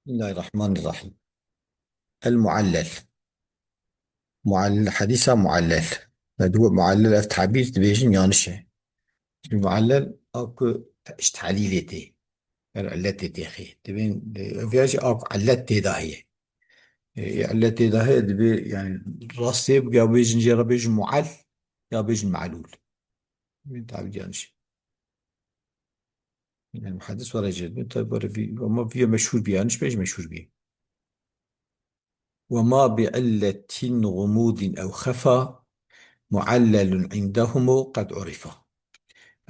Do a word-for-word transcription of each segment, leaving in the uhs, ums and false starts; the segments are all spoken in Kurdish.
Bismillahirrahmanirrahim. El muallel. Muallel, hadîsa muallel. Me digot muallel ev tabîr dibêjin yanlış e. Çünkü muallel a ku ji telîlê tê. Her illetê tê xê. Dibên, e, ev ya jî a ku illet tê de heye. E, illet tê de heye dibê, yani rastê ya bêjin jê re bêjin mual ya bêjin me'lûl. Dibên tabîr yanlış e. Yani muhaddis were jê dibên, tabi were vî, ama vî meşhur bî yanlış bêjin meşhur bî. وما بعلة غموض أو خفا معلل عندهم قد عرفا.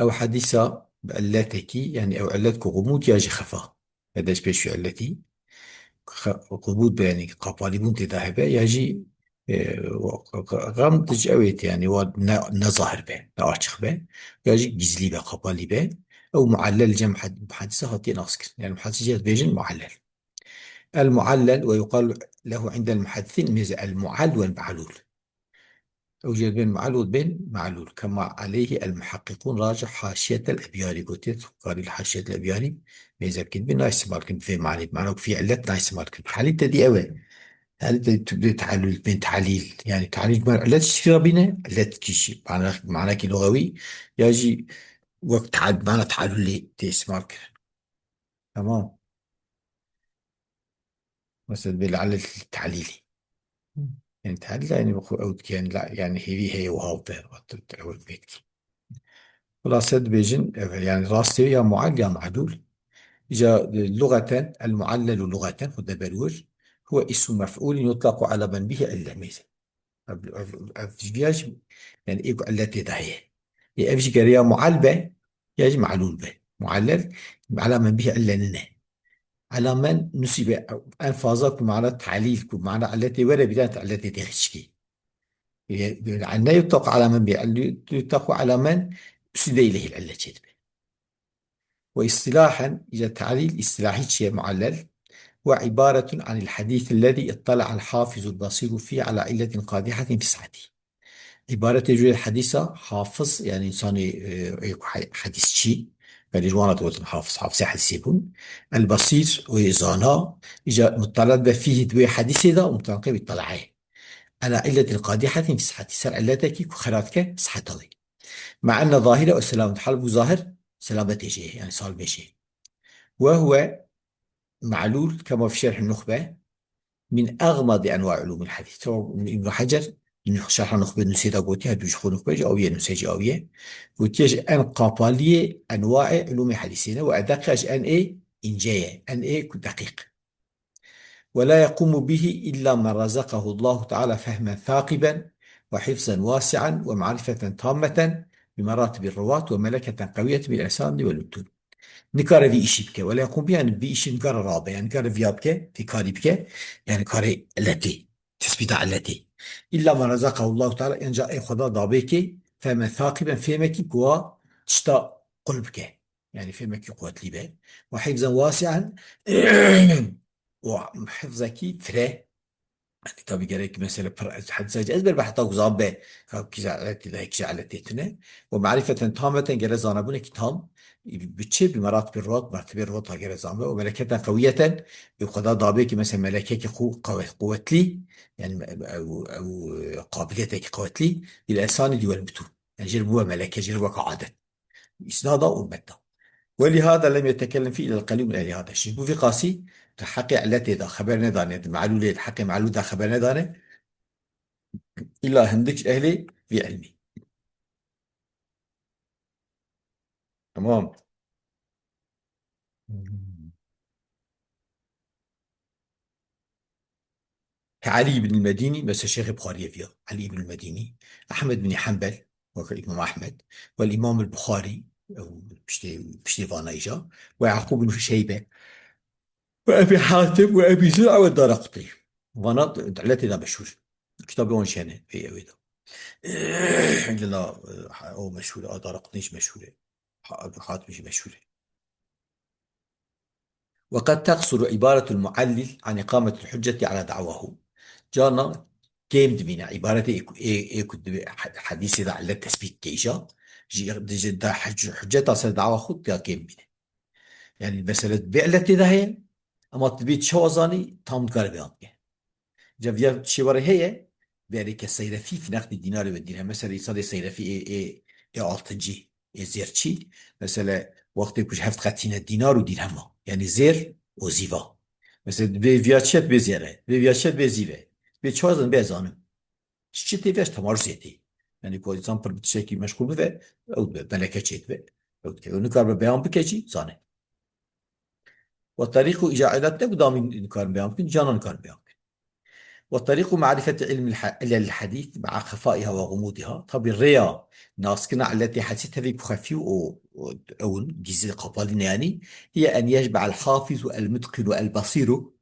Ew hadîsa bi illetekî, yani ew illet ku gumûd ya jî xefa. Hede ji pêş wî illetî. Xe-, gumûd be, yani qapalîbûn tê de hebe, ya jî, e, gamd ji ew ê tê, yani wa ne, ne zahir be, ne açiq be, ya jî gizlî be, qapalî be. Ew muallel cem had-, hadîsa hatiye nas kirin. Yani hadîsa jê dibêjin muallel. المعلل ويقال له عند المحدثين mêze المعل والمعلول. Ew jê dibên mual û dibên me'lûl. كما عليه المحققون راجع حاشية الأبياري. Gotiye tu karî li حاشية الأبياري mêze bikî dibên nayê îstimal kirin bi vê manê. Bi mana ku fî illet nayê îstimal kirin. Telîl te dî ew e. Telîl te tu dibê te'lûl, dibên telîl. Yani telîl bi mana illet jî rabîne, illet kî jî. Mana, manakî lugewî ya jî wek te'l-, mana te'lûlê tê îstimal kirin. Tamam. Mesela dibê li alel telîlî. Hı. Yani telîl yani xwe ew dike, yani la, yani hêvî heye wiha be, ew pêk. Xulase dibêjin, ev, yani rastê ya mual ya me'lûl. Îca, e, lugeten, el muallelu lugeten, xwe de berwir. Huwe ismu mef'ulin yutlaqu ala men bihi ille mêze. Ev, ev, ev ji viya jî, yani ê ku illetê de heye. Ê ev jî gere ya mual be, ya jî me'lûl be. Muallel, ala men bî ille nine. Ala men nusîbe, en faza ku mana telîl, ku mana illetê were bîra, illetê tê xişkî. Ê, ne yuttaqu ala men bî, yuttaqu ala men usnide ileyhil ille çêdibe. واصطلاحا، îca telîl îstilahî çi ye muallel? هو عبارة عن الحديث الذي اطلع الحافظ البصير فيه على علة قادحة في صحته. Îbaretê ji wê hedîsa hafiz, yani insanê, e, ê ku he-, hedîsçî, belê ji wana digotin hafiz, hafizê hedîsê bûn. El Basîr, wê zana, îca muttala dibe fîhî di wê hedîsê de û muttala wî ittilaê. Ala illetin qadihetin fi sihheti, ser illetekî ku xera dike sihheta wê. Ma enne zahire o selamet, hal bu zahir selametê jê, yani salmê jê. Ve huve me'lûl kema fi şerh nuxbe min agmadi enwa ulûmil hadîs. Tamam, Îbn Hecer, şerha nuxbe nusê de gotiye, her du ji xwe nuxbe jî awiye, nusê jî awiye. Gotiye ji en qapaliyê enwaê ulûmê hadîsê ne ve edeqa ji en ê ince ye, en ê ku deqîq. ولا يقوم به إلا من رزقه الله تعالى فهما ثاقبا وحفظا واسعا ومعرفة تامة بمراتب الرواة وملكة قوية بالأسانيد والمتون. Nikare vî îşî bike. ولا يقوم به, yani vî îşî nikare rabe, yani nikare viya bike, vî karî bike, yani karê illetê, tespîta illetê. إلا من رزقه الله تعالى, enca ê Xweda dabê kê, fehme thaqiben, fêmekî ku wa tişta qul bike. Yani fêmekî quwetlî be. Ve hifzen wasi'en, û hifzekî fire. Yani tabi gerek mesela pir, hadîsa jî ezber be heta ku zan be, ka kîja eletê de, kîja eletê tune. Ve marifeten tameten, gere zanabûnekî tam. Bi çi? Bi meratibê ruwat, mertebê ruwat gere zan be. Ve meleketen qewiyeten, û Xweda dabê ki mesela melekekî qu-, qewet-, quwetlî, yani ew, ew, qabiliyetekî quwetlî, bil esanî dî wel bitû. Yani jê re bûye meleke, jê re weke adet. Îsnada û metna. ولهذا لم يتكلم فيه إلا القليل من أهل هذا الشيء. Ji bo vî qasî, di heqê illetê de xeber nedane, di me'lûlê, di heqê me'lûl de xeber nedane. Îla hindik ji ehlê vî ilmî. Tamam. Ke Elî ibn Medînî, mesela Şêxê Buxariyê viya. Elî ibn Medînî, Ehmed bin Hanbel, weke Îmam Ehmed, wel Îmam el Buxarî, ew piştê, piştê vana îja, ve Yaqûb bin Şeybe, ve Ebî Hatim, ve Ebî Zur'a, ve Daraqutnî. Vana di eletê de meşhûr. Kitabê wan jî hene, vê ew ê de. Lila, e, o meşhûr e, a Daraqutnî jî meşhûr e. Ha-, Ebî Hatim jî meşhûr e. وقد تقصر عبارة المعلل عن إقامة الحجة على دعواه. Carna kêm dimîne îbaretê ê ku, ê, ê ku di he-, hedîsê de illet tespît dike îja, ji, ji da hec-, hiceta ser dawa xwe ya kêm bîne. Yani mesele bê illetê de heye, Ama tu dibê çawa zanî, tam dikare beyan bike. Ca viya çêwarê heye, berê ke seyrefî fi neqdî dînarê ve dîrhem. Mesela îsadê seyrefî ê, ê, ê altıncî, ê zêrçî. Mesela wextê ku ji heft qetîne dînar û dîrhema. Yani zêr û zîva. Mesela dibê viya çet bê zêre, dibê viya çet bê zîve. Dibê çawa zan bê zanim. Çi tê veş temarusê tê. Yani ku insan pir bi tiştekî meşgul bibe, ew dibe, meleke çê dibe. Ew dike. Ew nikaribe beyan bike jî, zane. Ve tarîqu îca ilat ne ku damî nikarin beyan bikin, canan nikarin beyan bikin. Ve tarîqu marifeti ilmil ha-, ilelil hadîs ma'a xefaiha ve gumudiha. Tabi rêya naskina iletê hadîsê tevî ku xefî û, û ew in, gizli, kapalı ne yani. Hiye en yeşbe'el hafizu el mutqinu el basiru.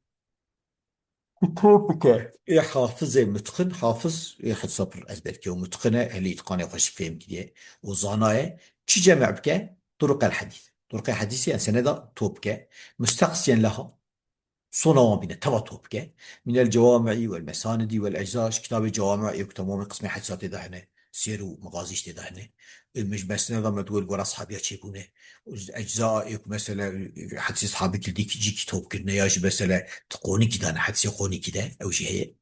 Ku top bike. Ê hafizê mutqin, hafiz, ê hadîsa pir ezber kiriye û mutqin e, ehlî îtqanê xwe jî fêm kiriye û zana ye. Çi cem bike? Turuqel hadîs. Turuqê hadîsê, yani seneda top bike. Musteqsiyen leha. Sona wan bîne, teva top bike. Minel cewami'i wel mesanidi wel ecza, ji kitabê cewami ê ku temamê qismê hadîsa tê de hene. Sêr û mexazî jî tê de hene. Ê, me ji mesneda me diwêl gora sahabiya çêbûne. Ecza ê ku mesela, e, hadîsê sahabî kildî ki cî ki top kirine ya jî mesela di qonikî de ne, hadîsê qonikî de ew jî heye.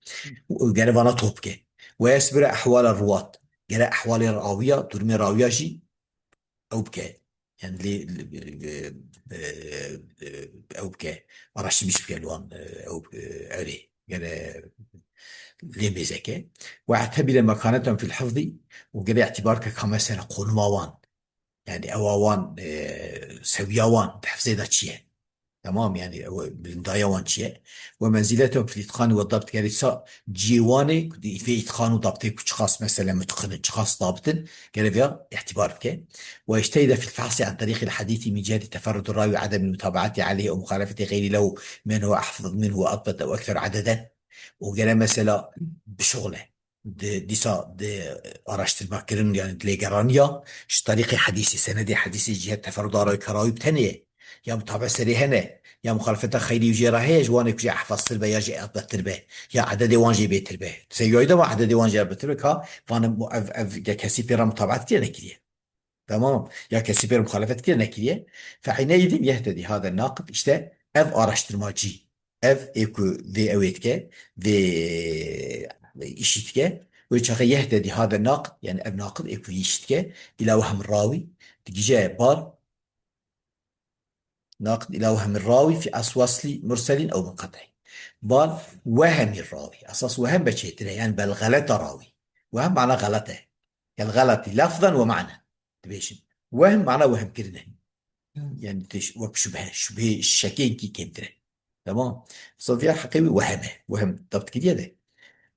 Û gere vana top bike. Ve yesbire ehwala ruwat. Gere ehwalê rawiya, durumê rawiya jî ew bike. Yani lê, lê, e, e, e, ew bike. Araştırma bike li wan, e, ew, e, erê. Gere lê mêzeke. Ve i'tebire mekanetan fil hifzî û gere îtibar ke ka mesela qonuma wan. Yani ewa wan, e, sewiya wan di hifzê de çi ye? Tamam, yani ew bilindaya wan çi ye? Ve menziletan fil îtqan ve dabt, gere sa ciyê wan ê ku di vê îtqan û dabtê ku çiqas mesela mutqin in, çiqas dabit in, gere vêya îtibar bike. Ve ijtehide fil fehsî an terîqil hadîsî min ciheti teferrud rawi, adem mutabaati aleyhi ew muxalefeti xeyrî lehu men huve ahfaz minhu ve adbet ew ekser adeden. Û gere mesela bişuxle. Di, dîsa di araştirma kirin, yani di lêgeraniya ji tarîqê hadîsê, senedê hadîsê cihet teferruda rawi, ka rawi bi tenê ye, ya mutabe serê hene, ya muxalefeta xeyrî jê re heye, ji wanê ku jê ehfaztir be, ya jê adbettir be, ya ededê wan jê bêtir be. Sewiyayî de va ededê wan jê adbettir be, ka van ev, ev, ya kesî pê re mutabeat kiriye, nekiriye. Tamam. Ya kesî pê re muxalefet kiriye, nekiriye. Fe hîneydin yehtedî hada naqid, işte ev araştirmacî, ev ê ku vê ew ê dike, vê, vê îşî dike, wê çaxê yehtedî hada naqid, yani ev naqid ê ku vê îşî dike, îla wehm rawî, digije bal, naqid îla wehm rawî fi aswaslî murselîn ew munqet'î. Bal wehemî rawî. Esas wehem be çêtir e, yani bel xeleta rawî. Wehem mana xelet e. Kel xeletî lefzen ve ma'nen. Dibêjin. Wehm mana wehm kirine. Hmm. Yani tê ş-, wek şubhe, şubhê şekên kî kêmtir e. Tamam. Safiya heqê wî wehem e. Wehm dabt kiriye de.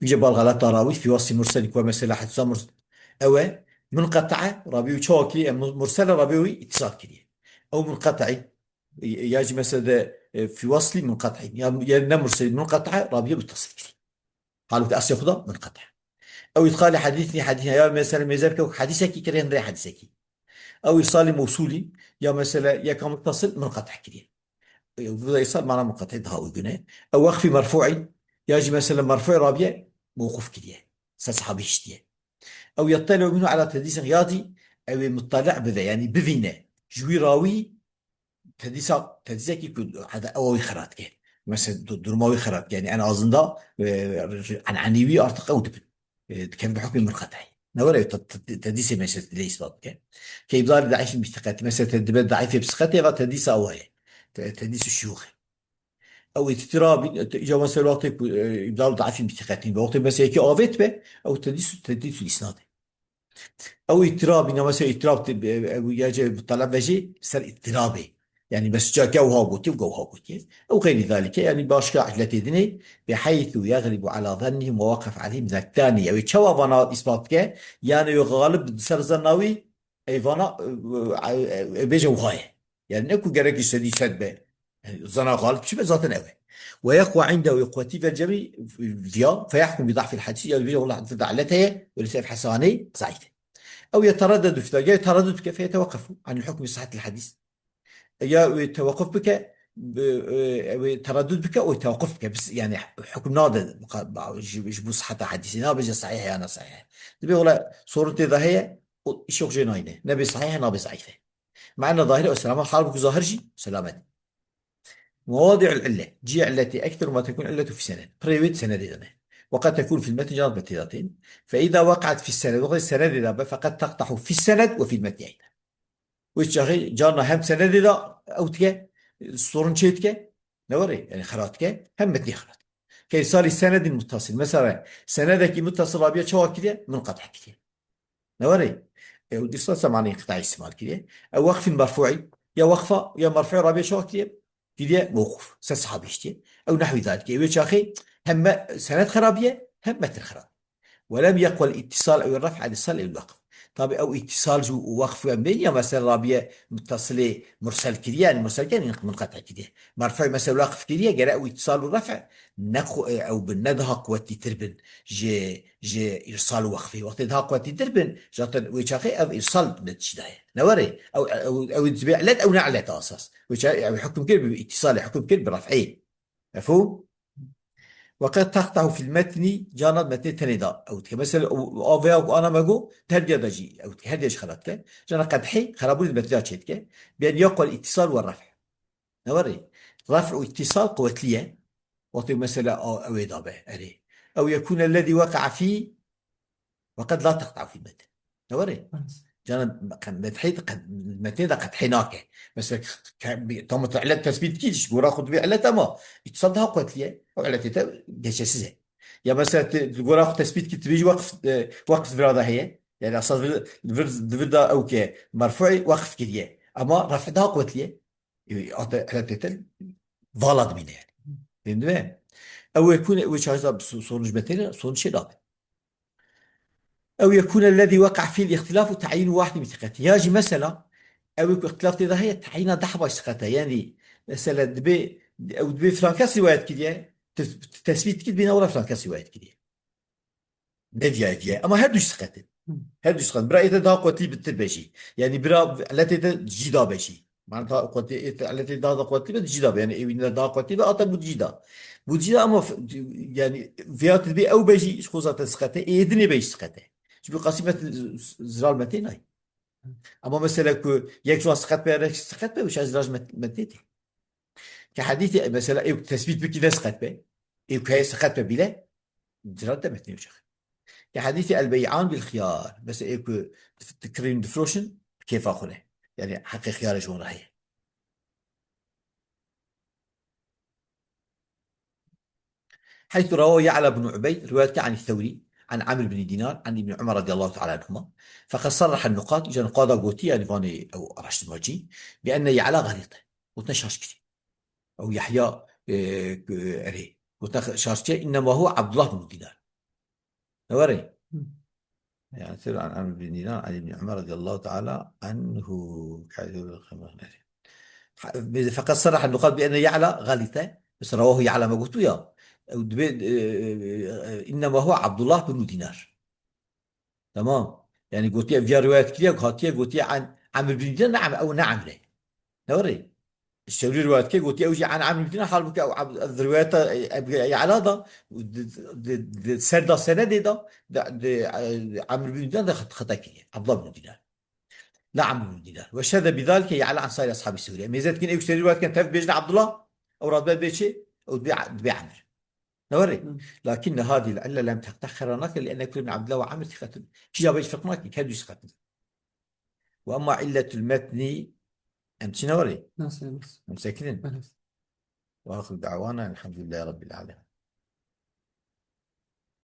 Bîce bal xeleta rawî fi wasfî murselî ku mesela hadîsa murs-, ew e, munqet'e, rawî wî çawa kiriye, em mursel e, rawî wî îtîsal kiriye. Ew munqet'î, ya jî mesela de, e, fi waslî munqet'î, ya, ya ne murselî munqet'e, rawî muttasil kiriye. Halbuki eslê xwe de munqet'e. Ew îdxalê hadîsî, hadîsî ya mesela mêze bike û hadîsekî kire hindê hadîsekî. Ew îrsalê mewsûlî ya mesela yeka muttasil munqet'e kiriye. E, bu da îrsal mana munqet'î daha uygun e. Ew wekfî merfû'î ya jî mesela merfû'î rabiye mewqûf kiriye. Ser sahabî hiştiye. Ew yetteli'u minhu ala tedlîsin ya dî ew ê muttali' bibe, yani bivîne. Ji wî rawî tedîsa, tedîsekî ku heta ew wî xira dike. Mesela du-, duruma wî xira dike. Yani en azında, e, en'enî wî artık ew dibin. E, dikevin hukmê munqet'î. Ne were te-, te-, tedîsê mesela lê îspat bike. Ke îbdalî daîfî bi siqetî. Mesela te dibe daîfê bi siqetê va tedîsa ew heye. Te-, tedîs şuyûxê. Ew îtirabî, îca mesela wextê ku, e, îbdal daîfî bi siqetî. Wextê mesela yekî avêt be, ew tedîs, tedîs îsnadê. Ew îtirabî, ne mesela îtirab te-, ew ya jê bi taleb ve jî ser îtirabê. Yani bes ca gewha gotiye û gewha gotiye. Ew xeyrî zalike, yani başka illetê dinê, bi heythu yeglibu ala zannihim ve waqef aleyhim zettani. Ew ê çawa vana îspat bike, yani ew xalib ser zanna wî, ey vana, e, e, e, bêje wiha ye. Yani ne ku gerek sedî sed be. Zana xalib çi be zaten ew e. Ve yeqwa indehu, ew ê quwetî ver cemî viya, feyahkum bi da'fil hadîs, ya bêje wela hadîs de illet heye, öyleyse ev hesa hanê zeîf e. Ew yetereddedu fî zalike, ya tereddud bike, feyetewekkefu anil hukmi sihhatil hadîs. Ya wê tewequf bike, bi, e, wê tereddud bike, wê tewequf bike. Bis, yani hukm nade muqa-, ba-, ji, ji bo sihheta hadîsê, nabêje sahîh ya ne sahîh. Dibê wela sorun tê de heye, û îşê xwe jê nayne. Nebe sahîh, nabe zeîf e. Ma'na zahîr ew selamet, halbuki zahir jî selamet. مواضع العلة، cihê illetê, أكثر ما تكون العلة في السند. Pirê wê di senedê de ne. وقد تكون في المتن, caran di metnê de tên. فإذا وقعت في السند, wextê senedê de be, فقد تقدح في السند وفي المتن أيضا. Wê çaxê carna hem senedê de ew dike, sorun çê dike, ne were, yani xira dike, hem metnê xira dike. كإرسال سند متصل. Mesela, senedekî muttasil rabiye çawa kiriye? Munqetih kiriye. Ne were? Ew îrsal se manê inqitayî îstimal kiriye. Ew waqfin merfuî, ya waqfa, ya merfuî rabiye çawa kiriye? Kiriye mewquf. Ser sahabî hiştiye. Ew nehwî zalike. Wê çaxê hem me-, sened xirabiye, hem metn xirab. ولم يقوى الاتصال أو الرفع عن الإرسال أو الوقف. Tabi ew îtisal ji û waqf em bêniya, mesela rabiye muttasilê mursel kiriye, yani mursel kiriye, yani munqetî kiriye. Merfuî mesela waqf kiriye, gere ew îtisal û ref' ne qu-, ew bin, ne daha quwetlîtir bin ji, ji îrsal û waqfê. Wextê daha quwetlîtir bin, zaten wê çaxê ev îrsal netîcî daye. Ne were? Ew, ew, ew dibê ilet, ew ne ilet asas. Wê ça-, ew hukm kir bi îtisalê, hukm kir bi ref'ê. Mefhûm? وقد تقدح في المتن, carna di metnê tenê de ew dike. Mesela, o, o veya ku ana me got, her diya de jî ew dike, her diya jî xelat dike. Carna qedhê, xerabûnê di metnê de çê dike. بأن يقوى الاتصال والرفع. Ne were? Ref' û îtisal quwetlî ye. Wextê mesela a, ew ê dabe, erê. أو يكون الذي وقع في وقد لا تقدح في المتن. Ne were? Carna qe-, medhê de qe-, metnê de qedhê nake. Mesela, ke-, ke-, bi-, tam tu ilet tesbît dikî, ji gora xwe dibê ilet ama îtisal daha quwetlî ye. Ew iletê te geçesiz e. Ya mesela tu, tu gora xwe tesbît dikî, tu bêjî waqf, e, waqf vira de heye. Yani esas vir, vir, vir da ew ke merfuî waqf kiriye. Ama ref' daha quwetlî ye. E, ate, iletê te vala dimîne yani. Fehmdin mi? Ew yekûne, ew çaxê so-, sorun ji metnê, sorun çê dabe. أو يكون الذي وقع فيه الاختلاف تعيين واحد من ثقتين. Ya jî mesela, ew ê ku îxtilaf tê de heye, teyîna deh baş siqet e. Yani, mesela dibê, ew dibê filan kes rivayet kiriye, te-, tesbît dikî, dibê navra filan kes rivayet kiriye. Ne diye, diye. Ama her du siqet in. Hı. Her du siqet in. Bira ê te daha quwetlî bitir be jî. Yani bira iletê te cî da be jî. Mana ta quwetê, ê te, eletê daha da quwetlî be, cî da be. Yani êwî ne daha quwetlî be, ata bû cî da. Bû cî da ama f-, yani vêya tu dibê ew be jî, ji xwe zaten siqet e, ê dinê be jî siqet e. Ji bo qasî met-, z-, z-, ziral metê nayê. Ama mesela ku yek ji wan siqet be, yek siqet be, wişa ziral ji met-, metnê tê. Ke hedîsê mesela ê ku tesbît bikî ne siqet be, ê ku heye siqet be bîle, Cira te metnê wişax. Ke hedîsê el-bey'an bil-xiyar. Mesela ê ku dif-, dikirin difroşin, kêfa xwe ne. Yani heqê xiyarê ji wan re heye. حيث رواه يعلى بن عبيد رواية عن الثوري عن عمرو بن دينار عن ابن عمر رضي الله تعالى عنهما، فقد صرح النقاد, îca nuqada gotî, yani vanê ew araştirmacî, بأن يعلى غلط. Gotine şaş kirî. Ew Yahya, e, ku, erê. Gotine şaş kirî, إنما هو عبد الله بن دينار. Ne were? Hı. Yani, sir an Amr bin Dinar, an İbn Umar radıyallahu teala anhu. Ha, فقد صرح النقاد بأن يعلى غلط. Mesela, رواه يعلى me gotu ya. Ew dibê, e, e, e, إنما هو عبد الله بن دينار. Tamam. Yani, gotiye, viya rivayet kiriye, hatiye, gotiye, an Amr bin Dinar, ne Am-, ew ne Amr e. Ne were? Sewrî rivayet kir, gotiye ew jî an Amr bin Dinar, halbuki ew Ab-, ev rivayeta, e, Ebu Ya'la da, di, di, di ser da senedê da, di, di, e, Amr bin Dinar de xet-, xeta kiriye. Abdullah bin Dinar. La Amr bin Dinar. Ve şede bidalike Ya'la an sair ashabi Sewrî. Mêze dikin ew Sewrî rivayet kin, tev bêjine Abdullah, ew radbe bê çi? Ew dibê, dibê Amr. Ne were? Hı. Lakin hadi illa lem teqteh xera nake li enne kul bin Abdullah ve Amr siqetun. Kîja bej ferq nake, her du siqetun. Ve emma illetul metni, em çi ne were? Nasıl, nasıl? Em sekirin. Evet. Ve ahiru da'wana elhamdülillahi rabbil alemin.